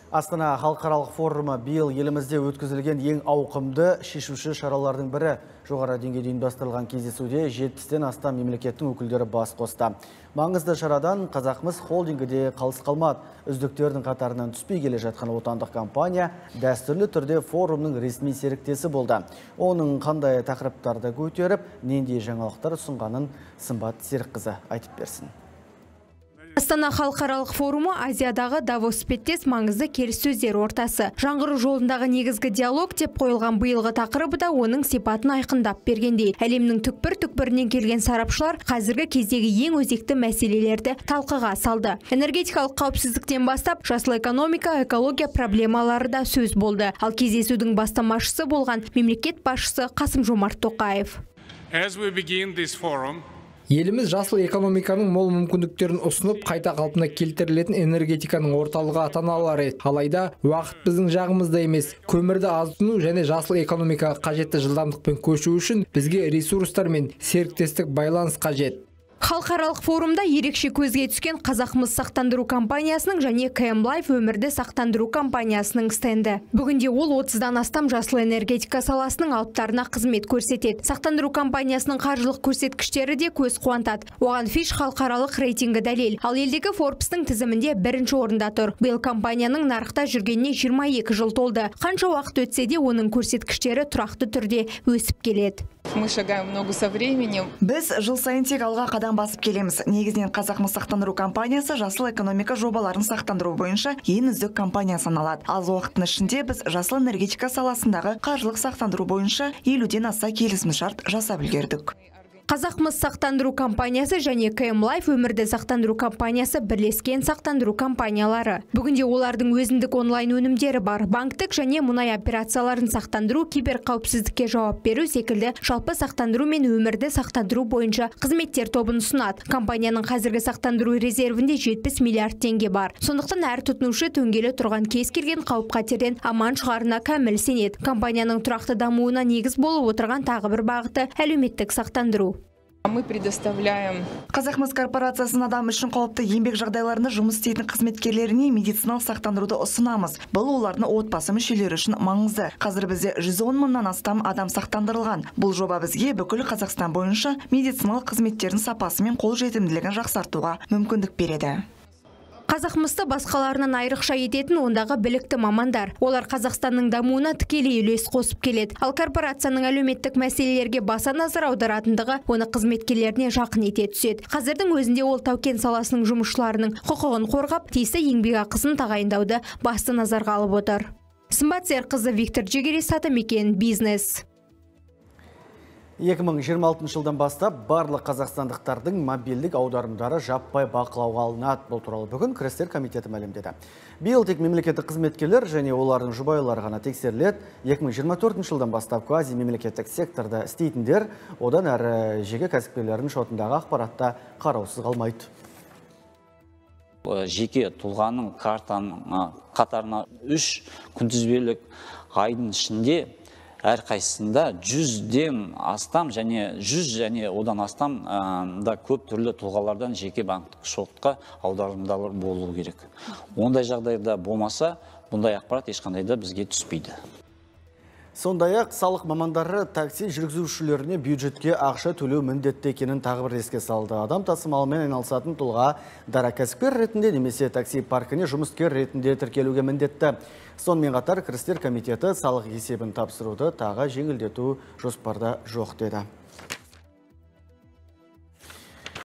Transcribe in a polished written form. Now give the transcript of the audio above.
Астана халықаралық форумы биыл елімізде өткізілген ең ауқымды шешуші шаралардың бірі. Жоғары деңгейде ұйымдастырылған кездесуде 70-тен астам мемлекеттің өкілдері бас қосты. Маңызды шарадан Қазақмыс холдингі де қалыс қалмады. Үздіктердің қатарынан түспей келе жатқан отандық компания дәстүрлі түрде форумның ресми серіктесі болды. Оның қандай тақырыптарды көтеріп, нендей жаңалықтар ұсынғанын Сымбат Серікқызы айтып берсін. Астана халықаралық форумы Азиядағы Давос іспеттес маңызды келіссөздер ортасы. Жаңғыру жолындағы негізгі диалог деп қойылған биылғы тақырыбы да оның сипатын айқындап бергендей. Әлемнің түкпір-түкпірінен келген сарапшылар қазіргі кездегі ең өзекті мәселелерді талқыға салды. Энергетикалық қауіпсіздіктен бастап жасыл экономика, экология проблемалары да сөз болды. Ал кездесудің бастамашысы болған мемлекет басшысы Қасым-Жомарт Тоқаев. As we begin this forum, Еліміз жасыл экономиканың мол мүмкіндіктерін ұсынып, қайта қалпына келтірілетін энергетиканың орталығы атана алар еді. Алайда уақыт біздің жағымызда емес. Көмірді аз тұтыну және жасыл экономикаға қажетті жылдамдықпен көшу үшін бізге ресурстар мен серіктестік байланыс қажет. Халықаралық форумда ерекше көзге түскен Қазақмыс сақтандыру компаниясының және КМ Life өмірді сақтандыру компаниясының стенді. Бүгінде ол 30-дан астам жасыл энергетика саласының алыптарына қызмет көрсетеді. Сақтандыру компаниясының қаржылық көрсеткіштері де көз қуантады. Оған Fitch халықаралық рейтингі дәлел. Ал елдегі Forbes-тың тізімінде бірінші орында тұр. Биыл компанияның нарықта жүргеніне 22 жыл толды. Қанша уақыт өтсе де, оның көрсеткіштері тұрақты түрде өсіп келеді. Мы шагаем в ногу со временем. Біз жыл сайын тек алға қадам басып келеміз. Негізінен Қазақмыс сақтандыру компаниясы жасыл экономика жобаларын сақтандыру бойынша ең үздік компания саналады. Аз уақыттың ішінде біз жасыл энергетика саласындағы қаржылық сақтандыру бойынша 50-ден аса келісімшарт жасап үлгердік. Қазақмыс сақтандыру компаниясы және КМ Life өмірді сақтандыру компаниясы бірлескен сақтандыру компаниялары. Бүгінде олардың өзіндік онлайн өнімдері бар. Банктік және мұнай операцияларын сақтандыру, киберқауіпсіздікке жауап беру секілді жалпы сақтандыру мен өмірді сақтандыру бойынша қызметтер тобын ұсынады. Компанияның қазіргі сақтандыру резервінде 70 миллиард теңге бар. Сондықтан әр тұтынушы төнгелі тұрған кез келген қауіп-қатерден аман шығарына кәміл сенеді. Компанияның тұрақты дамуына негіз болып отырған тағы бір бағыты — әлеуметтік сақтандыру. Мы предоставляем Қазақмыс корпорациясының адам үшін қауіпті еңбек жағдайларында жұмыс істейтін қызметкерлеріне медициналық сақтандыруды ұсынамыз. Бұл олардың отбасы мүшелері үшін маңызды. Қазір бізде 110 мыңнан астам адам сақтандырылған. Бұл жоба бізге бүкіл Қазақстан бойынша медициналық қызметтердің сапасы мен қолжетімділігін жақсартуға мүмкіндік береді. Қазақмысты басқаларынан айрықша ететін ондағы білікті мамандар. Олар Қазақстанның дамуына тікелей үлес қосып келеді. Ал корпорацияның әлеуметтік мәселелерге баса назар аударатындығы оны қызметкерлеріне жақын ете түседі. Қазірдің өзінде ол тау-кен саласының жұмысшыларының құқығын қорғап, тиісті еңбекақысын тағайындауды басты назарға алып отыр. Сымбат Серқызы, Виктор Джегерес, Атамекен бизнес. 2026 жылдан бастап барлық қазақстандықтардың мобильдік аударымдары жаппай бақылауға алынады. Бұл туралы бүгін Кірістер комитеті мәлімдеді. Биыл тек мемлекеттік қызметкерлер және олардың жұбайлары ғана тексеріледі. 2024 жылдан бастап квази мемлекеттік секторда істейтіндер, одан әрі жеке кәсіпкерлердің шотындағы ақпаратта қараусыз қалмайды. Жеке тұлғаның картаның қатарына 3 күнтізбелік айдың ішінде әрқайсысында 100-ден астам және 100 және одан астам да көп түрлі тұлғалардан жеке банктік шотқа аударымдар болуы керек. Ондай жағдайда болмаса, бұндай ақпарат ешқандай да бізге түспейді. Сондай-ақ салық мамандары такси жүргізушілеріне бюджетке ақша төлеу міндетті екенін тағы бір еске салды. Адам тасымалымен айналысатын тұлға дара кәсіпкер ретінде немесе такси паркіне жұмыскер ретінде тіркелуге міндетті. Сонымен қатар Кірістер комитеті салық есебін тапсыруды тағы жеңілдету жоспарда жоқ деді.